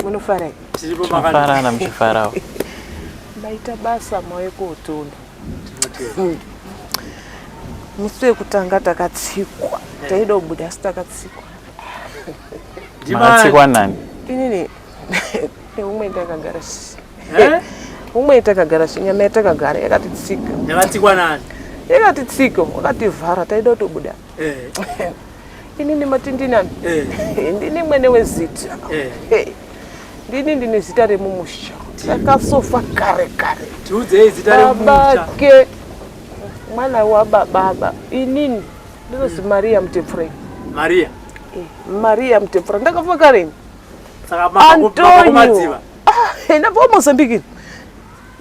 Munofara Tinofarana muchifarawo. Maita basa mauye kotiona. Musi wekutanga takatsikwa, taida kubuda asi takatsikwa. Makatsikwa nani? Inini neumwe ndakagara eh? Umwe takagara nyama yatakagara yakatitsika. Yakatsikwa nani? Yakatitsika, wakativhara taida kutobuda. Eh. Inini mati ndinani? Eh. Ndini mwene wezita. Eh. Ndini ndine zita remumusha. Takasofa kare kare. Tiudzei zita remumusha. Babake mwana wabababa inini ndinozi Maria Mutepfureni. Maria. Maria Mutepfureni ndakafa kare. Saka Antonio. Ah, ndabva kuMozambique.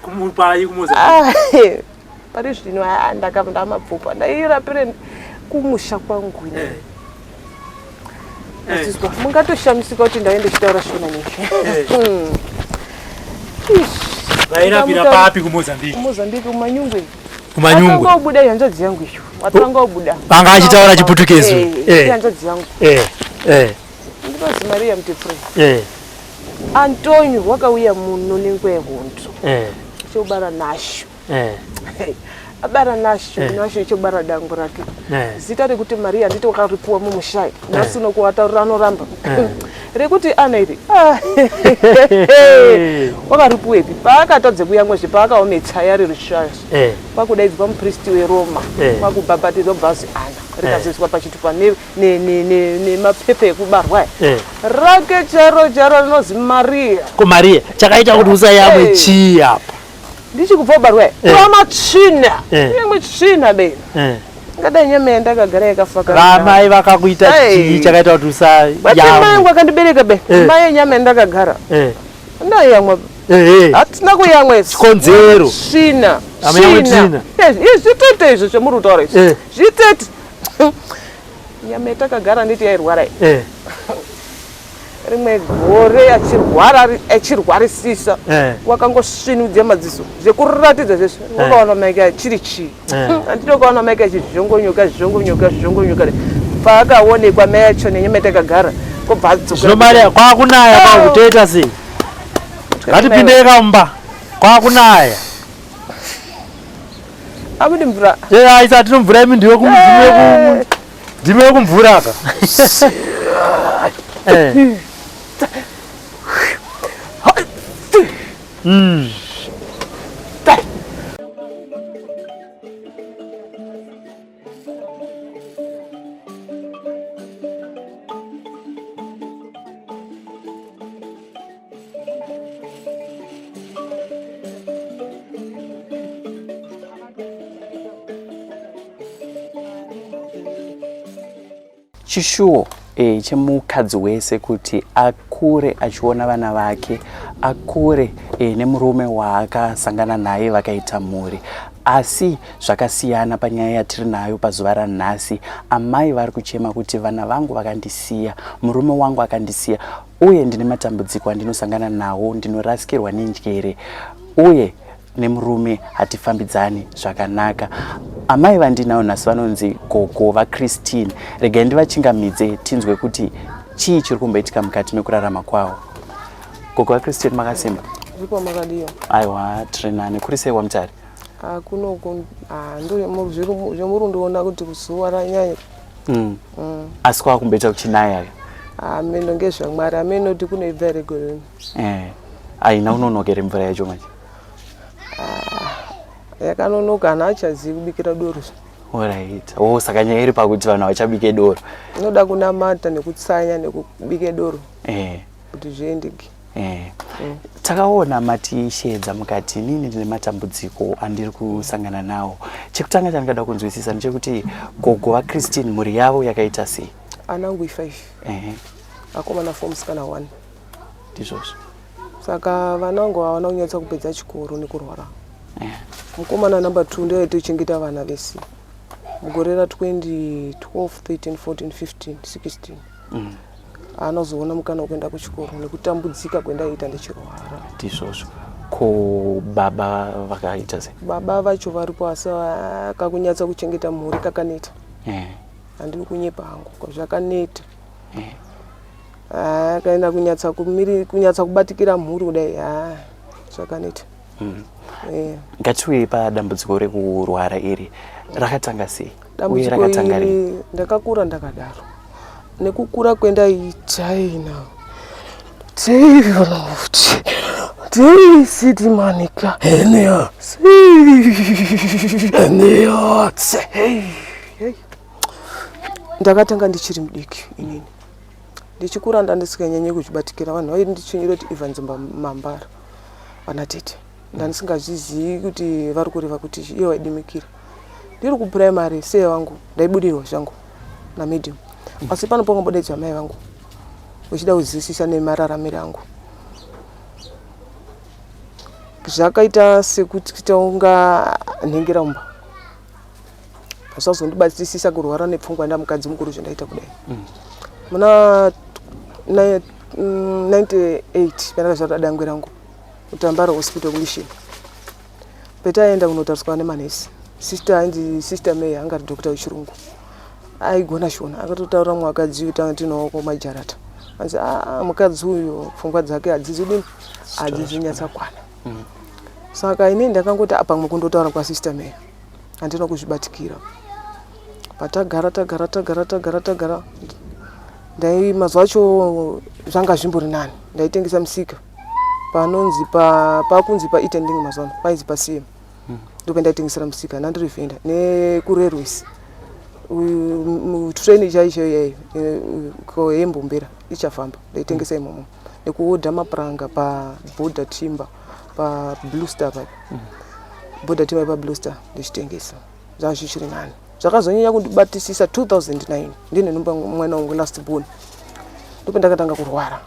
Kumupai kuMozambique. Ah, pari zvino ah, ndakabva ndamapfupa ndairapire kumusha kwangu ini. Eh. Eh. Mungatoshamisika kuti ndaive ndichitaura Shona nei. Eh. Vairapira papi kuMozambique? KuMozambique kuManyungwe. Kumanyungwe. Atanga kubuda hanzvadzi yangu iyo. Atanga kubuda. Anga achitaura chiputukezi. Eh, hanzvadzi yangu. Eh. Eh. Ndinozi Maria Mutepfure. Eh. Antonio wakauya muno nenguva yehondo. Eh. Chobara Nasho. Eh. Abara Nasho, Eh. Nasho chobara dango rake. Eh. Zita rekuti Maria handiti wakaripuwa mumushai. Nhasi unokuwataurira anoramba. Eh. Rekuti Ana iri. Ah. Wakaripuwepi? Paakatadza kuyamwa zve paakaome tsaya rerushayo. Eh. Kwakudaidzwa mupristi weRoma. Eh. Kwakubhabhatidzwa kubva azi Ana. Rikazoiswa pachitupa nemapepa ekubarwa eh. Rake charo charo rinozi Maria. Ko Maria chakaita kuti usayamwe Eh. chii apa? Ndichikubva kubarwa Eh. kurama tsvina. Eh. Imwe tsvina bena. Eh. Ngadai nyama yandakagara yakafa kare. Vamai vakakuita Hey. chii chakaita kuti Bati mai usayamwe? angu akandibereka be. Eh. Mai yenyama yandakagara. Eh. Ndayamwa. Eh. eh. Hatina kuyamwa isu. Chikonzero. Tsvina. Hamuyamwi tsvina. Eh, Zvitete izvo zvamuri kutaura izvi. Eh. Zvitete. Nyama yatakagara nditi yairwara iyi. Eh. Rimwe gore achirwara achirwarisisa Eh. wakangosvinudza madziso zvekuratidza zveshe wakaona maike chiri chii Eh. handiti wakaona maike achizvongonyoka zvongonyoka zvongonyoka paakaonekwa mai acho nenyama yatakagara kobva Zvino adzokera Maria kwakunaya Oh. kwakutoita sei? Ngatipindei kamumba. Kwakunaya. Abudi mvura. Eh, aisa tinomvura imi ndiwe kumvura. Ndime kumvura ka. Eh. Chishuwo e, chemukadzi wese kuti akure achiona vana vake akure e, nemurume waakasangana naye vakaita mhuri asi zvakasiyana panyaya yatiri nayo pazuva ranhasi amai vari kuchema kuti vana vangu vakandisiya murume wangu akandisiya uye ndine matambudziko andinosangana nawo ndinorasikirwa nenjere uye nemurume hatifambidzani zvakanaka amai vandinawo nhasi vanonzi gogo vaChristine regai ndivachingamidze tinzwe kuti chii chiri kumboitika mukati mekurarama kwavo gogo vaChristine makasimba Zvipo makadiwa. Aiwa tiri nani kuri sei kwaMutare Ah, kunoku ah, zvemuri ndiona kuti zuva ranyanya. Asi kwakumboita kuchinaya Ameno ngezvaMwari ameno kuti kunoibva here gore rino. Eh, haina kunonokere mvura yacho manje Yakanonoka hanhu achazivi kubikira doro. Alright. Oh, saka nyaya iri pakuti vanhu havachabike doro. Inoda kunamata nekutsanya nekubike doro Eh. kuti zviendeke. Eh. Takaona matishedza mukati inini ndine matambudziko andiri kusangana nawo. Chekutanga chandingada kunzwisisa ndechekuti gogo vaChristine mhuri yavo yakaita sei? Anangu i5. Eh. Akomana 4 musikana 1. Ndizvozvo. Saka vana vangu havana kunyatsa kupedza chikoro nekurwara. Eh. Mukomana number 2 ndiye aitochengeta vana vese. Mugore ra 2012, 13, 14, 15, 16. Anozoona mukana wekuenda kuchikoro nekutambudzika kwendaiita ndichirwara. Ndizvozvo. Ko baba vakaita sei? Baba vacho varipo asi kakunyatsa kuchengeta mhuri kakaneta. Eh. Handiri kunyepa hangu zvakaneta. Eh. Ah, kaenda kunyatsa kumiri kunyatsa kubatikira mhuri kudai ah, zvakaneta. Eh. Ngatiuye padambudziko rekurwara iri rakatanga sei? Uye Dambudziko rakatanga rini? iri ndakakura ndakadaro. Nekukura kwendaita Teimanika ndakatanga ndichiri mudiki inini ndichikura ndandisinganyanyi kuzvibatikira vanhu vaindichinyira kuti Evans Mambara vana tete ndandisingazvizivi kuti vari kureva kuti iye waidimikira ndiri kupuraimary seye vangu ndaibudirwa zvangu namedium asi pano pangambodaidzwa mai vangu uchida kuzwisisa nemararamiro angu zvakaita sekuti kuita kunga nhengera mumba zvazondibatisisa kurwara nepfungwa ndamukadzi mukuru zvandaita kudai muna 98 pandakazvarwa dangwe rangu kutambara hospital kumission petaenda kunotariswa nemanesi sister ainzi sister May anga ari doctor wechirungu aigona shona akatotaura mwakadzi uyu tanga tinawo kumajarata anzi "Ah, mukadzi uyu pfungwa dzake hadzizi dini hadzizi nyatsakwana saka inini ndakangoti "Ah, pamwe kundotaura kwasister May handina kuzvibatikira patagara tagara tagara tagara tagara ndai mazuva acho zvanga zvimbori nani ndaitengesa musika panonzi pa pakunzi paitending mazuva ano painzi pacm ndopandaitengesera musika nandiri vhenda nekurerwis train chaicho iyayo yembombera ichafamba ndaitengesa imomo nekuodha mapuranga paborder timber pablue star papo border timber pablue star ndichitengesa zvanga zvichiri nani zvakazonyanya kundibatisisa 2009 ndine nhumba mwana wangu last born ndopandakatanga kurwara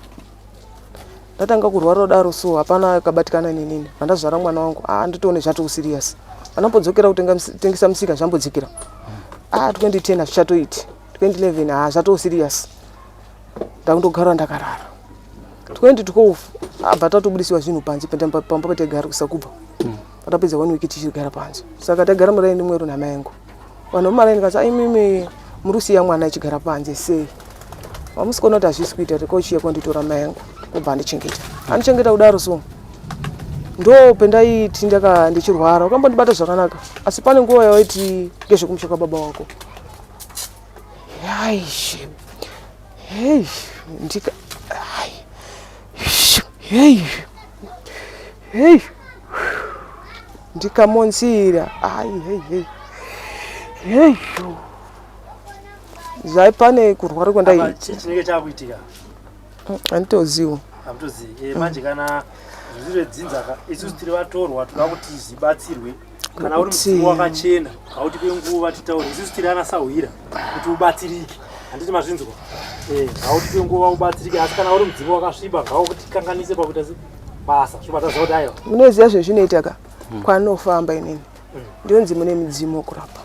ndatanga kurwara kudaro so hapana kabatikana nenini pandazvara mwana wangu ah nditoone zvatoo serious pandambodzokera kutengesa musika zvambodzikira ah 2010 hazvichatoiti 2011 ha zvatoo serious ndakundogara ndakarara 2012 abva tatobudisiwa zvinhu panze pamba pataigara kusakubva patapedza one week tichigara panze saka taigara muraini mweru namai yangu vanhu vemaraini kati aimimi muri kusiya mwana achigara panze sei vamusi kuona kuti hazvisi kuita rekochiya kwanditora mai yangu kubva andichengeta andichengeta kudaro so ndo pendaiti ndaka ndichirwara wakambondibata zvakanaka asi pane nguva yawaiti ngezvekumusha kwababa wako yaish hei ndika ai hei hei ndikamonzira ai hei hei hei zvai pane kurwara kwandai Chii chinenge chakuitika? handitoziwo Hamutozivi. Eh, manje kana zviri zvedzinza ka isusu tiri vatorwa toda kuti zvibatsirwe. Kana uri mudzimu wakachena hautipe nguva titaure isusu tiri ana sahwira kuti ubatsirike. Handiti mazvinzwa? Eh, hautipe nguva ubatsirike asi kana uri mudzimu wakasviba ngaukutikanganise pakuita se basa. Zvobva taziva kuti aiwa. Munoziva zvezvinoita ka kwanofamba inini ndinonzi mune mudzimu wokurapa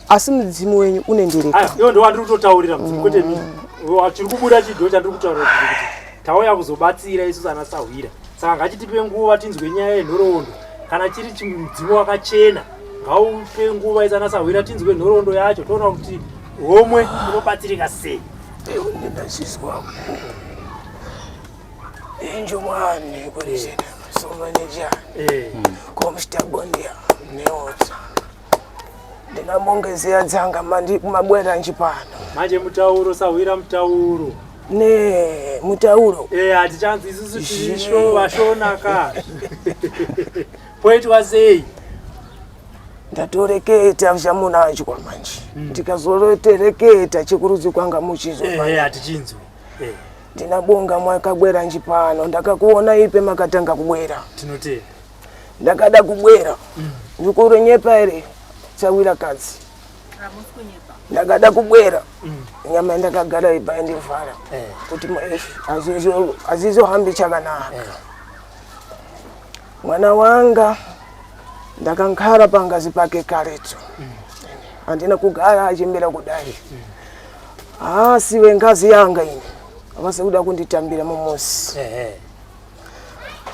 asi mudzimu wenyu une ndereka Aiwa, iwo ndo wandiri kutotaurira mudzimu kwete mimi. Chiri kubuda chidho chandiri kutaura kuti tauya kuzobatsira isusu ana sahwira. Saka ngachitipe nguva tinzwe nyaya yenhoroondo. Kana chiri chimudzimu wakachena ngaupe nguva isu ana sahwira tinzwe nhoroondo yacho toona kuti homwe inobatsirika sei. Ndinazvizwa injomani kurizena somaneja komstabondia neotsa ndinamongezea dzanga mandi mabwera nchipano Manje mutauro sahwira mutauro. ne mutauro Eh, hatichanzi isusu tiri vashona ka. Poitwa sei? Ndatoreketa zvamunachwa manje ndikazotereketa chikurudzi kwanga muchizwa Eh, hatichinzwi. Eh, ndinabonga mwakabwera nchipano ndakakuona ipe makatanga kubwera tinotenda. Ndakada kubwera ndikuronyepa here chawira kadzi ndakada kubwera nyama ndakagara ipa yandivhara kuti hazizohambi chakanaka mwana wanga ndakankara pangazi pake karetu handina kugara achimbera kudai asi wengazi yanga ini havasi kuda kunditambira mumusi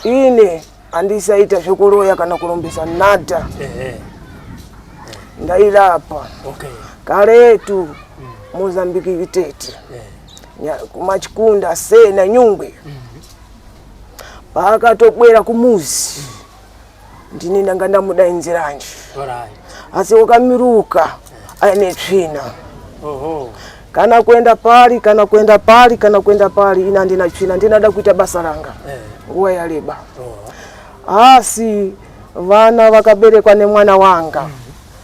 ine. Handisaita zvekuroya kana kurombesa nada. Ndairapa. Okay. Karetu Mozambique itete. Kumachikunda sena nyungwe. Paakatobwera kumuzi. Ndini ndanga ndamudainziranje. Alright. Asi wakamiruka aine tsvina. Oho. Kana kuenda pari, kana kuenda pari, kana kuenda pari, ina ndina tsvina, ndinada kuita basa ranga. Nguva yareba. Oh. Asi vana vakaberekwa nemwana wanga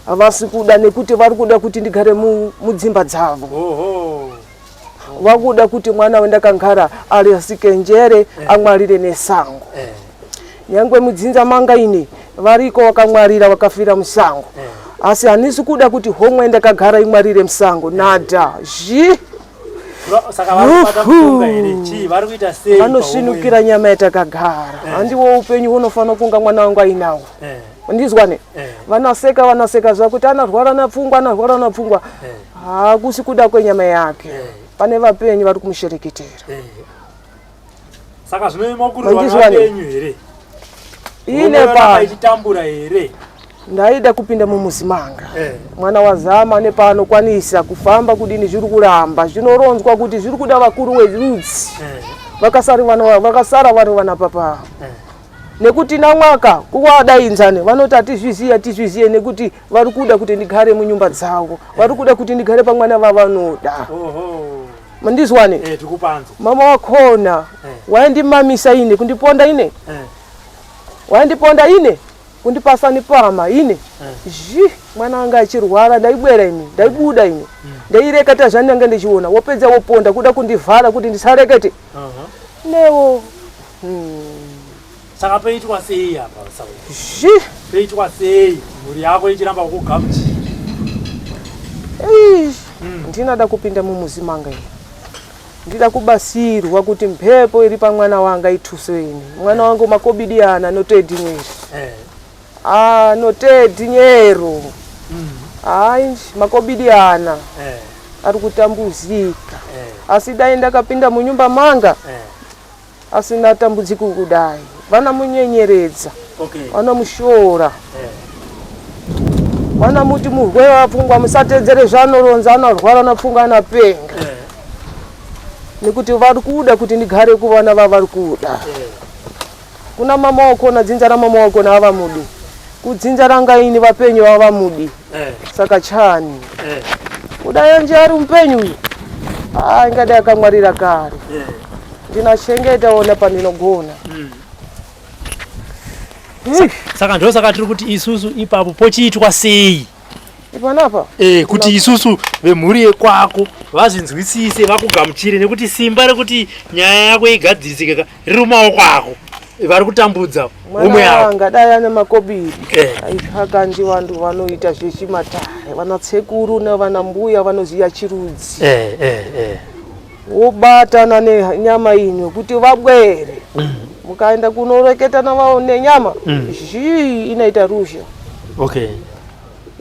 havasi kuda nekuti vari kuda kuti ndigare mudzimba dzavo. Oho. Vakuda kuti mwana wendakangara arasike njere amwarire nesango. Nyangwe mudzinza manga ine variko vakamwarira vakafira musango. Asi handisi kuda kuti homwe ndakagara imwarire musango nada. Zhi Saka vari kubata mushonga here? Chii vari kuita sei? Vanosvinukira nyama yatakagara. Handiwo upenyu hunofanira kunga mwana wangu ainawo. Ndizwane. Vanaseka vanaseka zvakuti anarwara napfungwa anarwara napfungwa. Hakusi kuda kwenyama yake. Pane vapenyu vari kumushereketera. Saka zvinoema kuti vana Mandizwane. vapenyu here? Ine Vana pano ichitambura here? Ndaida kupinda mumuzi manga. Mwana wazama nepaanokwanisa kufamba kudini zviri kuramba. Zvinoronzwa kuti zviri kuda vakuru werudzi. Vakasara vana vakasara vari vana papa. Nekuti namwaka kuwadainzane vanoti hatizviziye hatizviziye nekuti vari kuda kuti ndigare munyumba dzavo. Vari kuda kuti ndigare pamwana vavanoda. Oho. Mandizwane? Tikupanzo. Mama wakhona waindimamisa ine kundiponda ine. Waindiponda ine kundipasa nipama ine. Zhi mwana anga achirwara ndaibwera ini ndaibuda ini. Ndaireketa zvandanga ndichiona wopedza woponda kuda kundivhara kuti ndisarekete. Newo. Saka peitwa sei apa Saul? Zhi. Peitwa sei mhuri yako ichiramba kukugamuchira? Eish, ndinada kupinda mumuzi manga ini. Ndida kubasirwa kuti mhepo iri pamwana wanga ithuse ini. Mwana wangu makobidi ana notedi nyero. Notedi nyero. Hayi, makobidi ana. Ari kutambuzika. Asi dai ndakapinda munyumba manga. Asina tambudziko kudai. Vanamunyenyeredza. Okay. Vanamushora. Vanamuti murwere wapfungwa musatedzere zvaanoronza anorwara napfungwa anapenga. Nekuti vari kuda kuti ndigare kuvana vavari kuda. Kuna mama wakona dzinza ramama wakona havamudi. Kudzinza ranga ini vapenyu havamudi. Saka chani. Kudai anje ari mupenyu uyu. Ah, ingadai akamwarira kare. Ndinachengeta ona pandinogona. Saka ndosaka tiri kuti isusu ipapo pochiitwa sei? Ipanapa? Kuti isusu vemhuri yekwako vazvinzwisise vakugamuchire nekuti simba rekuti nyaya yako igadzirisike ka riri mumaoko ako. Vari kutambudza Mwana homwe yako. wanga dai ane makobiri. Aitsvaka ndi vantu vanoita zvechimatare, vana sekuru nevana mbuya vanoziya chirudzi. Wobatana nenyama ino kuti vabwere. Mukaenda kunoreketa navo nenyama, zhii inoita ruzha. Okay.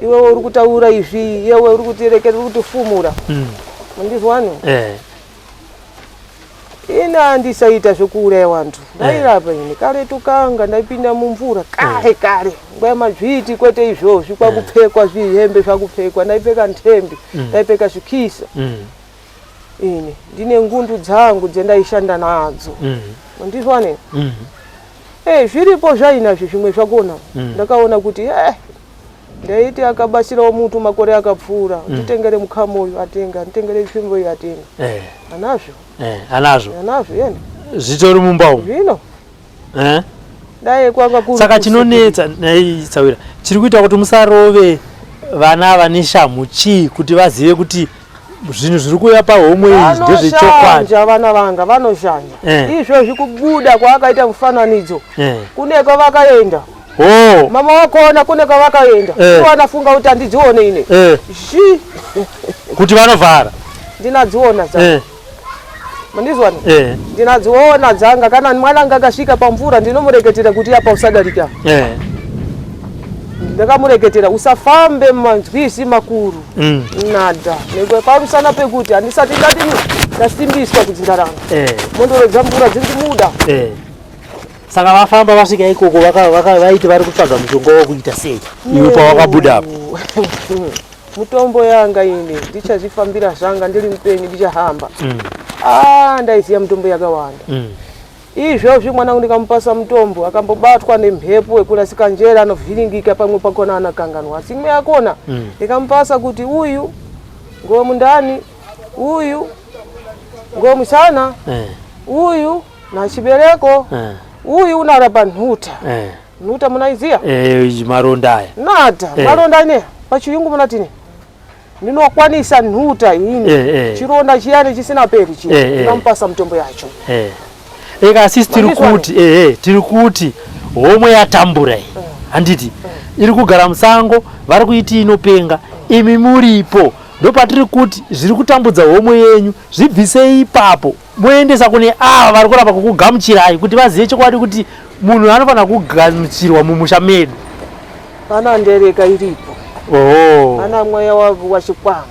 Iwewe uri kutaura izvi, iwewe uri kutireketa, uri kutifumura. Mandizwani? Ini handisaita zvekuuraya vantu. Ndairapa ini karetu kanga ndaipinda mumvura kare kare. Nguva yemadzviti kwete izvozvi kwakupfekwa zvihembe zvakupfekwa. Ndaipfeka ntembe, ndaipfeka zvikisa. Ini ndine ngundu dzangu dzendaishanda nadzo. Mandizwani? Zviripo zvainazvo zvimwe zvakona. Ndakaona kuti ndaiti akabatsirawo mutu makore akapfuura, nditengere mukamo uyu atenga, nditengere tsvimbo uyu atenga. Anazvo. Anazvo. Anazvo yena. Zvitori mumba umu. Zvino. Dai kwanga kuri Saka chinonetsa nhai Sawira, chiri kuita kuti musarove vana ava neshamhu chii kuti vazive kuti zvinhu zviri kuuya pahomwe izvi ndezvechokwadi? Vanoshanja vana vanga vanoshanja. Izvozvi kubuda kwaakaita mufananidzo. Kune kwavakaenda. Oh. Mama wakona kune kwavakaenda. Ivo vanafunga kuti handidzione ine. Zhi. Kuti vanovhara. Ndinadziona dzanga. Mandizwani? Ndinadziona dzanga kana mwana anga akasvika pamvura ndinomureketera kuti apa usadarika. Ndakamureketera usafambe manzwisi makuru. Nada. Nekwe pamusana pekuti handisati ndadini ndasimbiswa kudzinza rangu. Mhondoro dzamvura dziri kumuda. Saka vafamba vasvika ikoko vaiti vari kutsvaga mushonga wekuita sei iwe pawakabuda apo? Mutombo yanga ini ndichazvifambira zvanga ndiri mupenyu ndichahamba. Ah, ndaiziya mutombo yakawanda. Izvozvi mwana wangu ndikamupasa mutombo akambobatwa nemhepo yekurasika njere anovhiringika pamwe pakona anakanganwa asi imwe yakona ndikamupasa kuti uyu ngowemundani uyu ngowemusana uyu nachibereko uyu unarapa nhuta. Nhuta munaiziya? Maronda aya. Nata maronda ane pachiyungu munatini? Ndinokwanisa nhuta ini chironda chiyani chisina peri chiya ndinomupasa mutombo yacho. Eka asisi tiri kuti tiri kuti homwe yatambura iyi handiti iri kugara musango vari kuiti inopenga imi muripo ndopatiri kuti zviri kutambudza homwe yenyu zvibvisei ipapo moendesa kune ava vari kuramba kukugamuchirai kuti vazive chokwadi kuti munhu anofanira kugamuchirwa mumusha medu. Pana ndereka iripo. Oh. Pana mweya wachikwambo.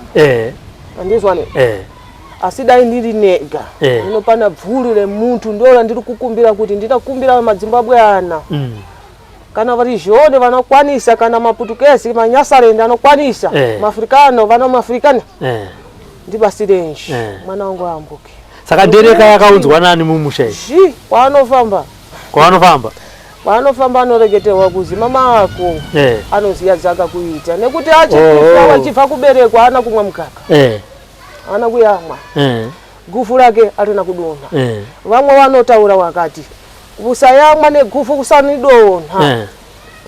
Andizwa ne? Asi dai ndiri nega. Ndinopana bvuri remuntu ndo randiri kukumbira kuti ndinakumbira madzimbabwe ana. Kana vari zhone vanokwanisa kana maputukezi manyasarende anokwanisa maafrikano vana maafrikana ndibasirenji mwana wangu aambuke. Saka ndereka yakaunzwa nani mumusha iyi? Zhi kwaanofamba. Kwaanofamba? Kwaanofamba anoreketerwa kuzi mama ako anoziya dzakakuita nekuti achikufa wachibva kuberekwa haana kumwa mukaka. Haana kuyamwa. Gufu rake harina kudonha. Vamwe vanotaura wakati usayamwa negufu kusanidonha.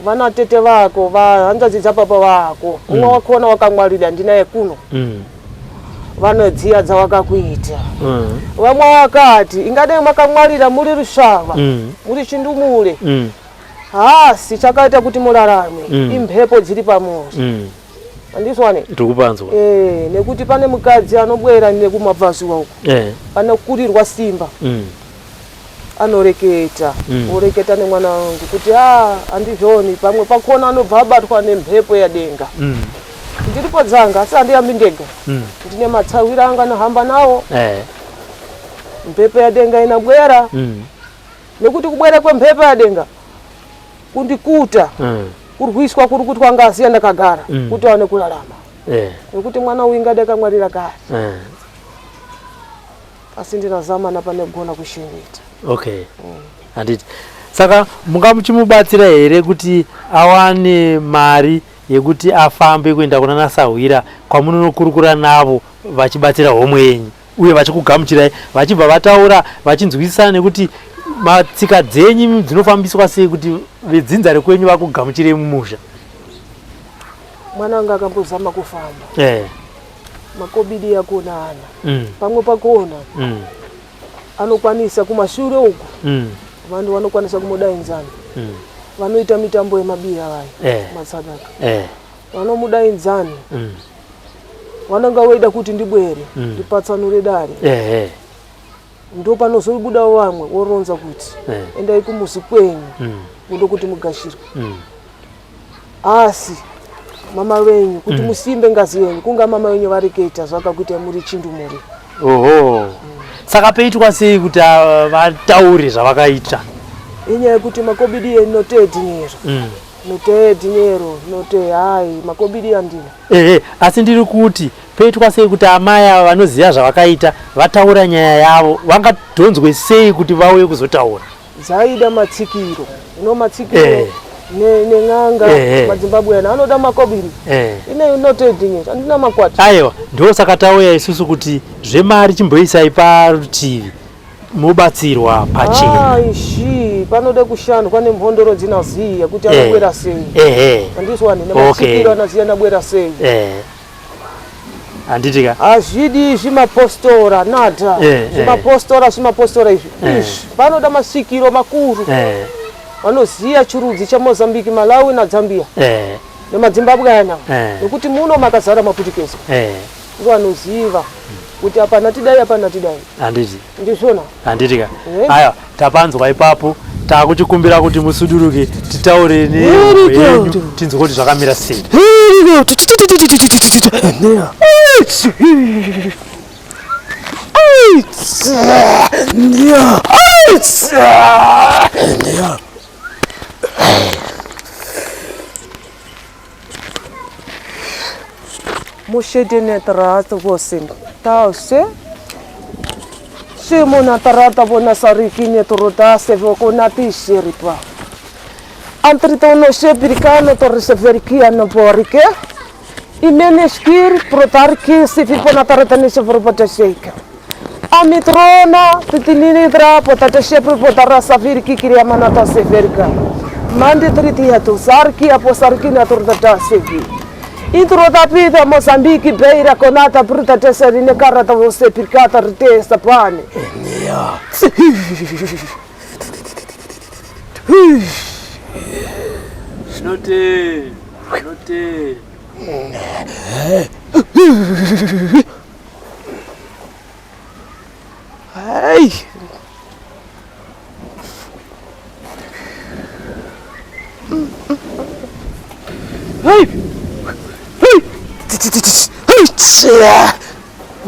Vana tete vako vahanzvadzi dzapapa vako umwe wakona wakangwarira ndinaye kuno. Vanodziya dzawakakuita. Vamwe wakati ingadai makangwarira muri rusvava muri chindumure. Hasi chakaita kuti murarame imhepo dziri pamuri. Andizwane? Ndikupanzwa. Nekuti pane mukadzi anobwera nekumabvazuva uko. Anokurirwa simba. Anoreketa. Oreketa nemwana wangu kuti andizvoni pamwe pakona anobva abatwa nemhepo yadenga. Ndiripo dzanga asi handiyambi ndega. Ndine matsawira anga anohamba nawo. Mhepo yadenga inabwera. Nekuti kubwera kwemhepo yadenga kundikuta. Kurwiswa kuri kutwa ngazi yandakagara kuti aone kurarama. Nekuti mwana uyu ingade kamwarira kare. Asi ndinazamana pane gona kuchengeta. Okay. Handiti. Saka mungamuchimubatsira here kuti awane mari yekuti afambe kuenda kuna nasahwira kwamunonokurukura navo vachibatsira homwe yenyu uye vachikugamuchirai vachibva vataura vachinzwisisana nekuti matsika dzenyu dzinofambiswa sei kuti vedzinza rekwenyu vakugamuchirei mumusha? Mwana anga akambozama kufamba. Makobidi akona ana. Pamwe pakona anokwanisa kumashure uku. Vanhu vanokwanisa kumudainzana. Vanoita mitambo yemabiya vaya. Matsadaka. Vanomudainzana. Vananga voida kuti ndibwere, ndipatsanure dare. Ndo panozobuda vamwe voronza kuti endai kumuzi kwenyu ndokuti mugashirwe. Asi mama venyu kuti musimbe ngazi yenyu kunga mama venyu vareketa zvakakuita muri chindumure. Oho. Saka peitwa sei kuti vataure zvavakaita? Inyaya yekuti makobidi enote dinero. Note dinero, note hai makobidi andina. Asi ndiri kuti peitwa sei kuti amai ava vanoziva zvavakaita vataura nyaya yavo vangadhonzwe sei kuti vauye kuzotaura? Dzaida matsikiro. Ino matsikiro nen'anga madzimbabwe ana anoda makobiri. Ine note dinero, andina makwati. Aiwa, ndosaka tauya isusu kuti zvemari chimboisai parutivi mobatsirwa pachena. Ishi panoda kushandwa nemhondoro dzinaziya kuti anobwera sei. Andizwani nematsikiro anaziya anabwera sei. Handiti ka? Hazvidi zvimapostora nada. Zvimapostora zvimapostora izvi. Izvi panoda masvikiro makuru. Vanoziya chirudzi cheMozambique, Malawi naZambia. Nemadzimbabwe ana. Nekuti muno makazara maputukezi. Ndivo vanoziva kuti hapana tidai hapana tidai. Handiti. Ndizvona. Handiti ka? Aya tapanzwa ipapo takuchikumbira kuti musuduruke titaure neyenyu tinzwe kuti zvakamira sei. Moshedene Shimona tarata bona sarikine torota sevokona tishiripa. Antritono shepirikano torriseverikiano porike. Imeneskir protarki sifipona tarata nisevropata sheika. Amitrona titinitra potata shepri potara safiriki kiriamanata severika. Mande tritia tu sarki aposarkina tortata sevi. Introtapita Mozambique beira konata bruta tesarine karata vose pirkata ritesa pane. Note. Note. Hey. Hey. Hey. Hey.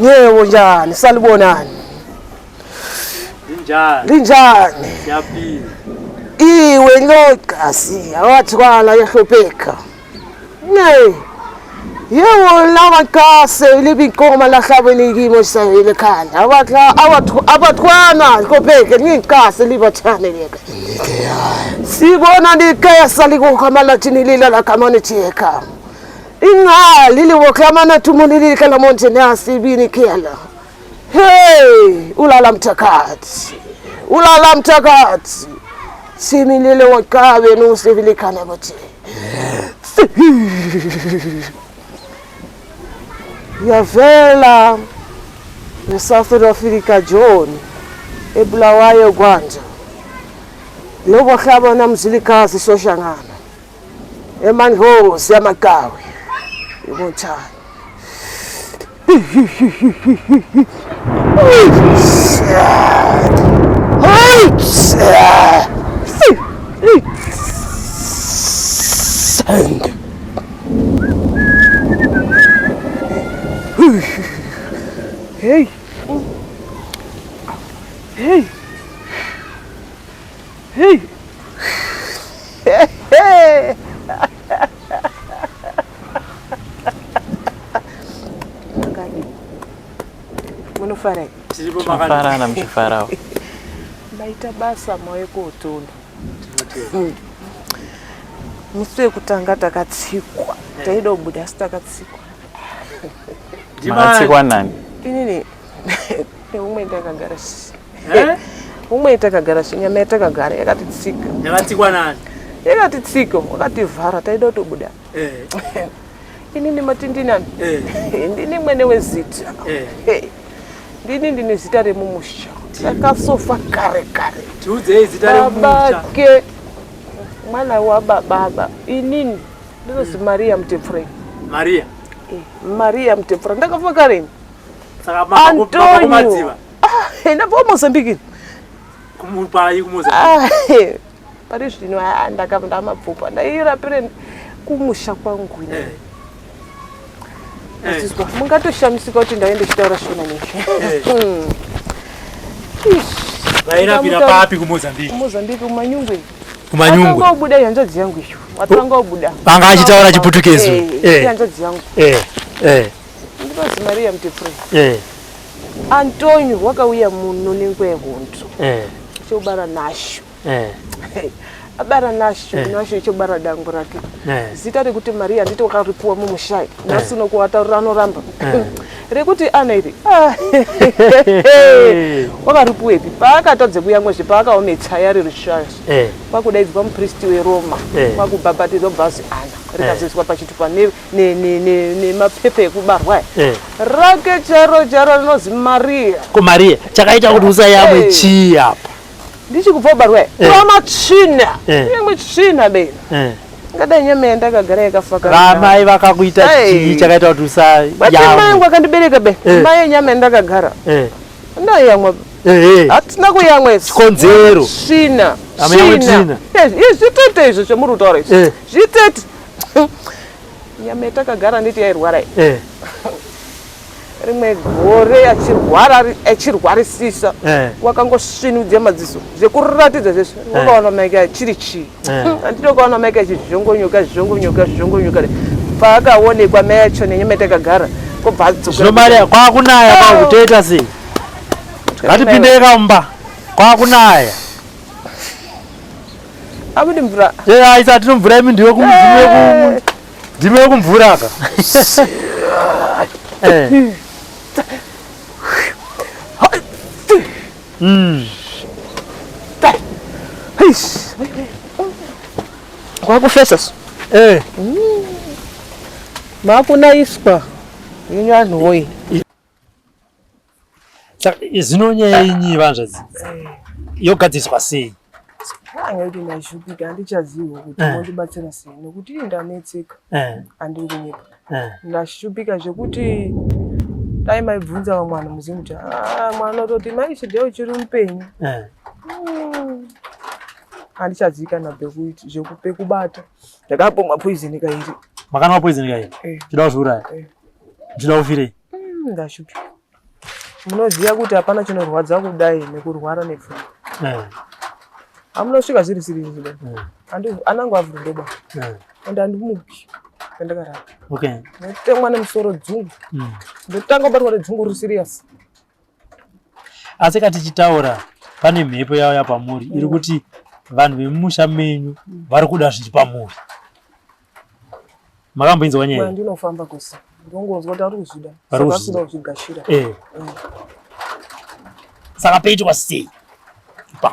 Yebo njani salibonani. Linjani? Linjani? Siyaphila. Iwe nokasi awathwala yahlupheka. Ne. Yebo laba kase libikoma lahlabeni kimo sahile khanda. Abatla abathwana hlupheke ngikase libathane leka. Sibona likesa likukhamala thini lila lakhamane thiyeka. Inga lili wokhamana thumuni likala monte nasibini kela. Hey, ulala mthakathi. Ulala mthakathi. Similile wakabe nusivilikana bothi. Yavela neSouth Africa John eBulawayo Gwanja. Lobo hlabona mzilikazi soshangana. Emandlozi yamaqawe. Ibothana. Hey. Hey. Hey. Hey. Munofara Tiripo makadii? Tinofarana muchifarawo. Maita basa mauye kotunda. Musi wekutanga takatsikwa, taida kubuda asi takatsikwa. Makatsikwa nani? Inini neumwe takagara Eh? umwe takagara nyama yatakagara yakatitsika Yakatsikwa nani? yakatitsika wakativhara taida kutobuda. Eh. Inini matindinani Eh. ndini mwene wezita. Eh. Ndini ndine zita remumusha takasofa kare kare. Tiudzei zita remusha. Babake mwana wabababa inini ndinozi Maria Mutepfureni. Maria. Maria Mutepfureni ndakafa kareni Saka makakumadziva. Antonio. Ndabva Mozambique. Kumupai kumuza. Ah, pari zvino ndakabva ndamapfupa ndairapire kumusha kwangu ini. Eh. Eh. Mazizwa, mungatoshamisika kuti ndave ndichitaura shona nezvi. Eh. Vairapira papi kuMozambique? kuMozambique kumanyungwe. Kumanyungwe. Atanga kubuda hanzvadzi yangu iyo. Atanga kubuda. Anga achitaura chiPutukezi. Eh, Eh. hanzvadzi yangu. Eh. Eh. Ndinozi Maria Mutepfureni. Eh. Antonio wakauya muno nenguva yehondo Eh. chobara Nasho. Eh. Abara Nasho, Eh. Nasho chobara dango rake. Eh. Zita rekuti Maria handiti wakaripuwa mumushai. Nhasi unokuwataurira anoramba. Eh. Rekuti ana iri. Ah, wakaripuwepi? Paakatadze kuyamwezve paakaome tsaya riri shasha. Eh. Kwakudaidzwa mupristi weRoma. Eh. Kwakubhabhatidzwa bvazi ana. Rikazoiswa pachitupa nemapepa ekubarwa. Eh. Rake chero chero rinozi Maria. Ko Maria, chakaita kuti usayamwe Eh. chii apa? Ndichikubva kubarwa. Eh. Kurama tsvina. Eh. Imwe tsvina bena. Eh. Ngadai nyama yandakagara yakafa kare. Vamai vakakuita Hey. chii chakaita kuti Bati mai usayamwe? angu akandibereka be. Eh. Mai yenyama yandakagara. Eh. Ndaiyamwa. Eh. Eh. Hatina kuyamwa isu. Chikonzero. Tsvina. Hamuyamwi tsvina. Yes, zvitete izvo zvamuri kutaura izvi. Eh. Zvitete. Nyama yatakagara nditi yairwara iyi. Eh. Rimwe gore achirwara achirwarisisa Eh. wakangosvinudza madziso zvekuratidza zvesvo wakaona maike chiri chii. Handiti wakaona maike achizvongonyoka zvongonyoka zvongonyoka paakaonekwa mai acho nenyama yatakagara kobva adzoka. Zvino mari kwakunaya kwakutoita sei? Ngatipindei kamumba. Kwakunaya. Akudi mvura. Eh, aisa tinomvura imi ndiwe kumvura. Ndime wekumvura ka. Eh. Kwakufesa su. Eh. Makunaiswa. Yenyu anhu woye. Saka zvino nyaya yenyu vanzvadzi yogadziriswa sei? Angati ndashupika handichazivi kuti mondibatsira sei nekuti ini ndanetseka handiri kunyepa. Ndashupika zvekuti dai maibvunza vamwe vanhu muzimu kuti "Ah, mwana ototi mai Chidheya uchiri mupenyu. Handichazivi kana pekuiti zvekupekubata. Ndakapomwa poison kairi. Makanwa poison kairi? Eh. Chida kuzviuraya? Eh. Chida kufirei? Ndashupika. Munoziva kuti hapana chinorwadza kudai nekurwara nepfungwa. Hamunosvika zviri siri izvi dai. Anangu avhuri ndoba. Ende handimuki pandakarara. Okay. Ndotemwa nemusoro dzungu. Ndotanga kubatwa nedzungu riri serious. Asi ka tichitaura pane mhepo yauya pamuri iri kuti vanhu vemumusha menyu vari kuda zviri pamuri. Makamboinzwa nyaya? Ndinofamba kwese. Ndongonzwa kuti ari kuzvida. Vari Saka kuzvida. asina kuzvigashira. Eh. Saka peitwa sei? Pa.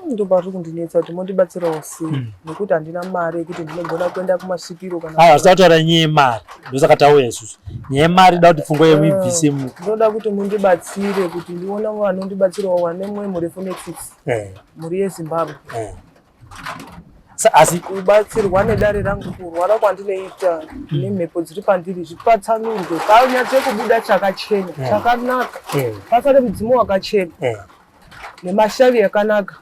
Ndopari kundinetsa kuti mondibatsirawo sei nekuti handina mari yekuti ndinogona kuenda kumasvikiro kana Aiwa, tisada kutaura nyaya yemari. Ndosaka tauya isusu. Nyaya yemari ida kuti pfungwa yemu ibvise mu. Ndinoda kuti mundibatsire kuti ndione vanondibatsirawo vane mwoyo murefu netsitsi. Mhuri yeZimbabwe. Asi kubatsirwa nedare rangu kurwara kwandinoita nemhepo dziri pandiri zvipatsanurwe panyatse kubuda chakachena chakanaka pasare mudzimu wakachena nemashavi akanaka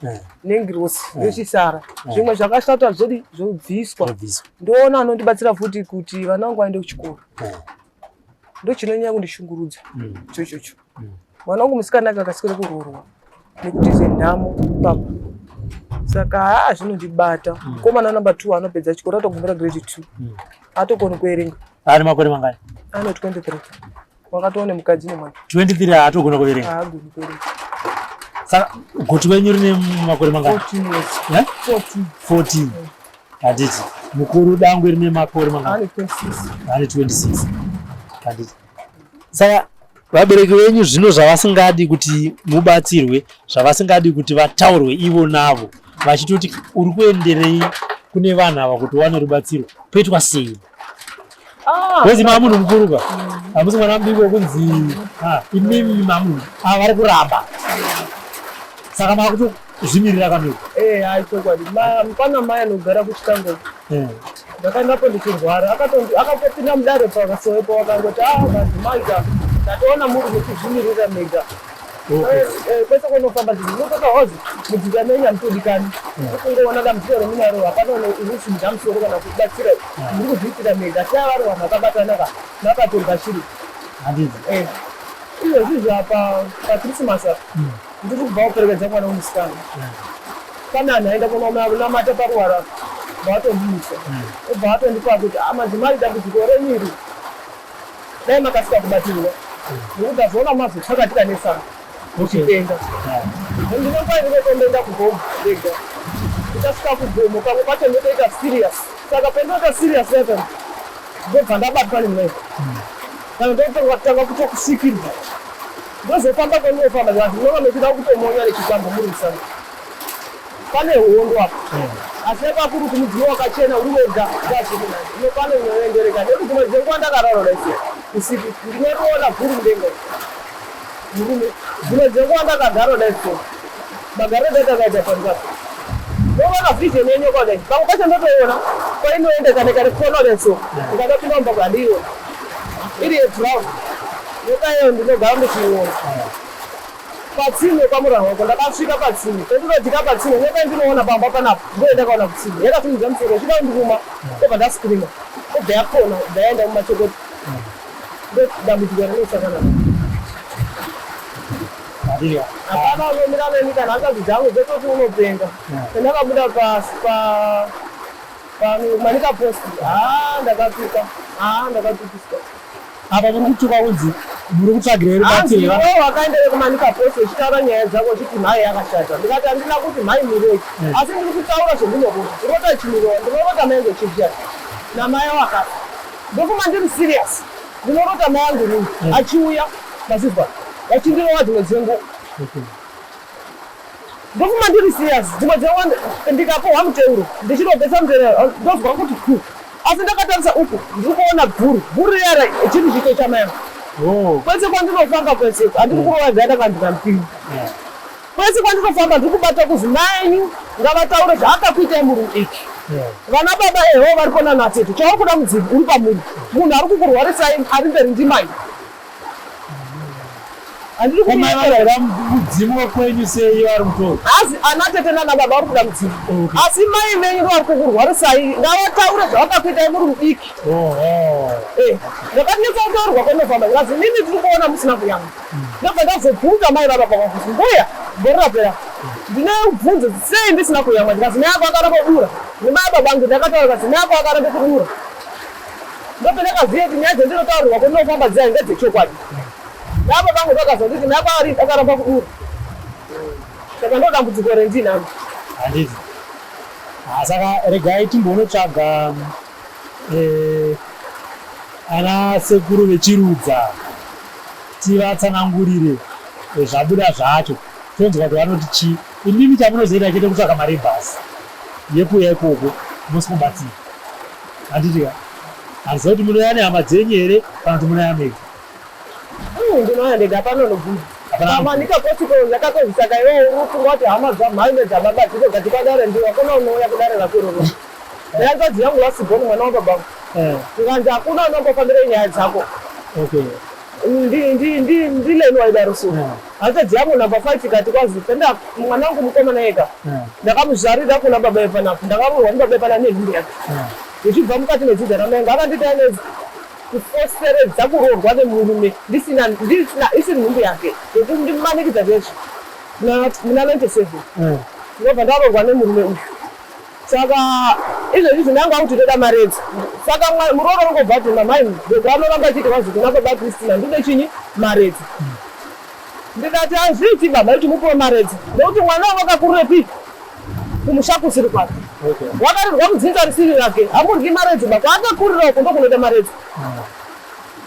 nengirosi yochisara zvimwe zvakashata zvodi zvobviswa. Ndoona anondibatsira futi kuti vana vangu vaende kuchikoro. Ndochinonyanya kundishungurudza ichochocho. Mwana wangu musikana akakasira kuroorwa nekuti zenhamo papa. Saka haa zvinondibata. Mukomana number 2 anopedza chikoro atogumira grade 2. Haatokoni kuerenga. Ari makore mangani? Ano 23. Wakatoona mukadzi nemwana. 23 haatogona kuverenga. Haagoni kuverenga. Saka goti wenyu rine makore mangani? 14 years. Eh? 14. 14. Handiti. Mukuru dangwe rine makore mangani? Ane 26. Ane 26. Handiti. Saka vabereki venyu zvino zvavasingadi kuti mubatsirwe, zvavasingadi kuti vataurwe ivo navo, vachitoti uri kuenderei kune vanhu ava kuti uwane rubatsiro, poitwa sei? Wezi mamunhu mukuru ka? Hamusi mwana mudiki wekunzi imimi mamunhu ava vari kuramba. Saka makutozvimirira kameko. Eh, hai chokwadi. Pana mai anogara kuchitango. Ndakaendapo ndichirwara, akatopinda mudare pakasowepo wakangoti madzimai ka ndatoona muri muchizvimirira mega. Kwese kunofamba ndinotoka hozi mudzika menyu hamutodikani. Kungoona dambudziko remunaro hapana unosimudza musoro kana kubatsira. Muri kuzviitira mega. Sei vari vanhu vakabatana ka makatorwa shiri. Handiti. Izvozvi apa paKrisimasi apa ndiri kubva kuperekedza mwana wemusikana. Pane anhu aenda kunamata paruwara vatondimisa. Obva vatondipa kuti madzimai dambudziko renyu iri dai makasika kubatirwa. Nekuti ndazoona mazotsakatika nesanga muchipenga. Ndinofanira kutomboenda kugomo ndega. Ndichasvika kugomo pamwe pacho ndotoita serious. Saka pandinoita serious yacho ndobva ndabatwa nemweya. Kana ndotanga kutokusvikirwa. Ndozofamba kwandinofamba vanhu munova mechida kutomonya nechikwambo muri musango. Pane hondo apa. Asi pakuri kuti mudzimu wakachena uri wega ndazviri nani. Ino pane unoendereka nekuti dzimwe dzenguva ndakarara kudai usiku ndinotoona bhuru mudenga. Murume dzimwe dzenguva ndakagara kudai so. Magariro ndakaita panzapa. Ndoona vision yenyoka kudai. Pamwe pacho ndotoiona kwainoenda kana kare kona kudai so. Ndikatopinda mumba handiioni. Iri yebrown. Nyoka iyo ndinogara ndichiiona. Patsime kwamurano wako ndakasvika patsime. Pendinodzika patsime nyoka ndinoona pamba panapa. Ndiyo ndakaona kutsime. Yakasimudza musoro ichida kundiruma. Ndobva ndascreama. Obva yakona, obva yaenda mumachokoti. Ndodambudziko rinosangana Handiti hapana unomira neni kana hanzvadzi dzangu dzototi unopenga. Ndakabuda pasi pa pamanika post, haa, ndakatuka, haa, ndakatukiswa. Apa muri kutuka kunzi muri kutsvagira Hanzi rubatsiro. Iwewe wakaendere kumanika post uchitaura nyaya dzako uchiti mhai yakashata. Ndikati handina kuti mhai muroi, asi ndiri kutaura zvendinokuti ndinota chimurowa, ndinorota mai angu chishata namai wakafa. Ndofuma ndiri serious, ndinorota mai angu nini achiuya mazizwa vachindirova dzimwe dzenguva. Ndofuma ndiri serious, dzimwe dzenguva ndikapuhwa muteuro, ndichirobvesa muteuro, ndozwa kuti ku, asi ndakatarisa uku ndiri kuona bhuru, bhuru riya chiri chito chamai angu. Kwese kwandinofamba, kwese handiri kurova ganda kana ndikamupinda, kwese kwandinofamba ndiri kubata kuzi mai ngavataure zvaakakuitai muri mudiki. Vana baba eho varipo nanatete, chauri kuda mudzimu uri pamuri, munhu ari kukurwarisai ari mberi ndimai, handiri Komai kunyepera. Vanoda mudzimu wekwenyu sei vari mutorwa? Asi ana tete nana baba vari kuda mudzimu, asi mai venyu ndo vari kukurwarisai, ngavataure zvavakakuitai muri mudiki. Ndakanyatsa kutaurirwa kwanofamba, ndikazi nini tiri kuona musina kuyamwa. Ndobva ndazobvunza mai vava papa kuti mbuya, gore rapera ndine bvunzo, sei ndisina kuyamwa? Ndikazi mai ako akaramba kudura nemai baba angu. Ndakataura kazi mai ako akaramba kudura. Ndobva ndakaziva kuti nyaya dzandinotaurirwa kwandinofamba dziya ndedzechokwadi. Nababa vangu vakazonditi mai ako akaramba kudura, saka ndo dambudziko rendinaro. Handiti. Ah, saka regai timbonotsvaga ana sekuru vechirudza, tivatsanangurire zvabuda zvacho, tonzwa kuti vanoti chii. Imimi chamunozoita chete kutsvaka mari yebhasi yekuuya ikoko musikubatsira. Handiti ka? Handiziva kuti munouya nehama dzenyu here kana kuti munouya mega. Ndinouya ndega, hapana unobvunza. Hapana. Pamanika posiko ndakatozvisaka, iwewe uri kufunga kuti hama dzamhai nedzababa dziko gatikwadare ndiwo, hakuna unouya kudare rako iroro. Nehanzvadzi yangu lasibhoni, mwana wababa vangu, ndikanzi hakuna unombofambira nyaya dzako. Ndileni waidaro so. Hanzvadzi yangu namba 5 ikati kwazi tenda mwana wangu mukomana ega, ndakamuzvarira kuna baba epanapo, ndakaroorwa nebaba epana nenhumbu yake ndichibva mukati medzidza ramai angu, akanditi ane kufoseredza kuroorwa nemurume ndisina ndisina isiri nhumbu yake, yokundimanikidza zvezvo muna 97. Ndobva ndaroorwa nemurume uyu. Saka izvezvi zvinangwa kuti toda maredzi, saka muroora unongobva kuti mamai gogo anoramba achiti wazi kuna baba Kristina ndide chinyi maredzi. Ndikati hazviiti baba kuti mupiwe maredzi, nekuti mwana wangu akakurirepi kumusha kusiri kwake, wakarirwa mudzinza risiri rake, hamuryi maredzi ba, kwaakakurira uko ndokunoita maredzi.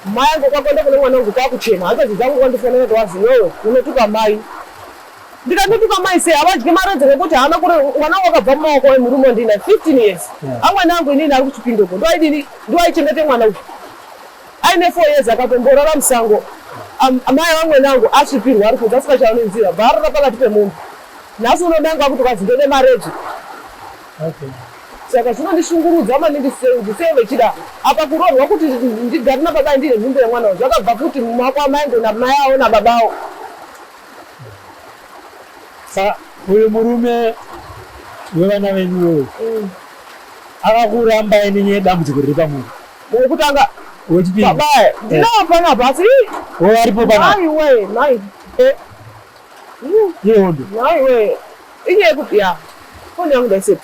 Mai angu kwakwenda kune mwana wangu kwakuchema, hanzvadzi dzangu kwandifonera kuti wazi iwewe unotuka mai. Ndikatotuka mai sei? Havadyi maredzi nekuti haana kure mwana wangu akabva mumaoko emurume wandina 15 years. Amwene angu inini ari kuchipindoko ndoaidini, ndoaichengete mwana uyu aine 4 years, akatomborara musango. Mai vamwene angu asvipirwa ari kunze asikachaoni nzira, bva arara pakati pemombe. Nhasi uno angu akuti kwazi ndode maredzi. Saka zvinondishungurudza maningi, sei kuti sei vechida apa kuroorwa kuti ndigare nababa ndine nhumbu yemwana uyu, zvakabva futi mumaoko amai angu namai avo nababa avo. Saka uyu murume wevana venyu wewe akakurambai nenyaya yedambudziko riri pamuri? Wekutanga. Wechipiri. Baba ndinawo panapa asi. Wo aripo panapa. Mai we, mai. Yehondo. Mai we, inyaya yekuti ya foni yangu ndaisepi,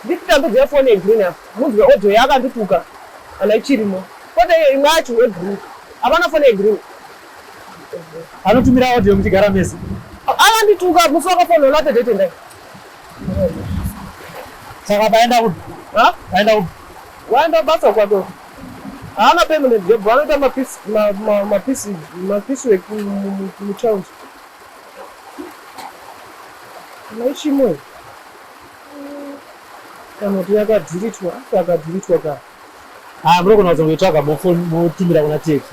nditambidze foni yegreen apa munzwe audio yaakandituka kana ichirimo, kwete iyo imwe yacho yegreen, hapana foni yegreen. Anotumira audio muchigara mese? Akandituka musi wakafonera tete. Saka paenda kupi? Ha? Paenda kupi? Waenda basa kwake, haana permanent job, vanoita mapiece work mutaundi. Maichimwe kana kuti yakadhiritwa, akadhiritwa ka. Ah, munogona kuzongoitsvaga motumira kuna tete.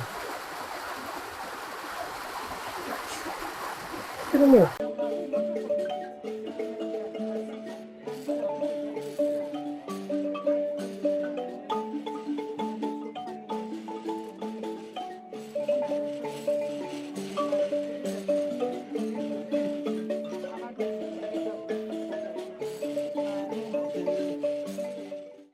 Irimo.